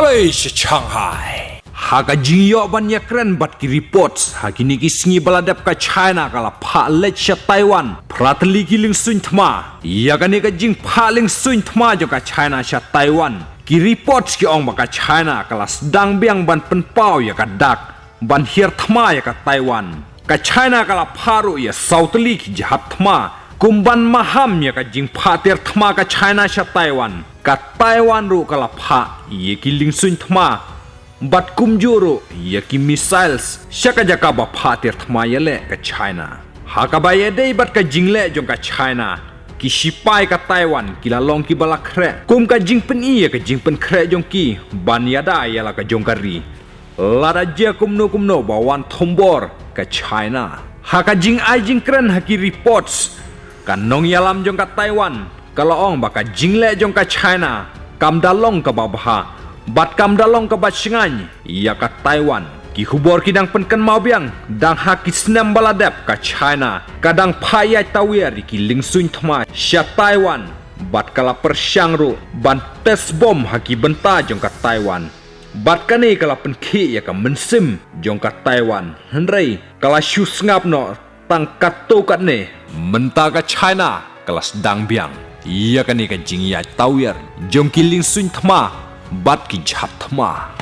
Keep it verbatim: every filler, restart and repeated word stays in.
Ei sha Shanghai. Ha ka jingïoh ban ïakren bad ki reports, ha kine ki sngi ba la dep ka China ka la phah leit sha Taiwan phra tylli ki lyngsuin thma. Ïa kane ka jingphah lyngsuin thma jong ka China sha Taiwan, ki reports ki ong ba ka China ka la sdang biang ban pynpaw ïa ka dak ban hiar thma ïa ka Taiwan. Ka China ka la phah ruh ïa saw tylli ki jahaj thma kum ban maham ïa ka jingphah tiar thma ka China sha Taiwan. Ka Taiwan ruh ka la phah ïa ki lyngsuin thma bad kumjuh ruh ïa ki missiles sha ka jaka ba phah tiar thma ïaleh ka China. Ha kaba ïadei bad ka jingleh jong ka China, ki shipai ka Taiwan ki la long kiba la khreh kum ka jingpyni ïa ka jingpynkhreh jong ki ban ïada ïa la ka jong ka ri. Lada jia kumno kumno ba wan thombor ka China. Ha ka jingai jingkren ha ki reports, ka nongïalam jong ka Taiwan ka la ong ba ka jingleh jong ka China kam da long kaba bha bad kam da long kaba shngaiñ ïa ka Taiwan. Ki khubor ki dang pynkynmaw biang, dang ha ki snem ba la dep ka China ka dang phah ïaid tawiar ïa ki lyngsuin thma sha Taiwan bad ka la pyrshang ruh ban test bom ha ki bynta jong ka Taiwan. Bad kane ka la pynkhih ïa ka mynsiem jong ka Taiwan, hynrei ka la shu sngap noh tang katto katne. Mynta ka China ka la sdang biang ïa kane ka jingïaid tawiar jong ki lyngsuin thma bad ki jahaj thma.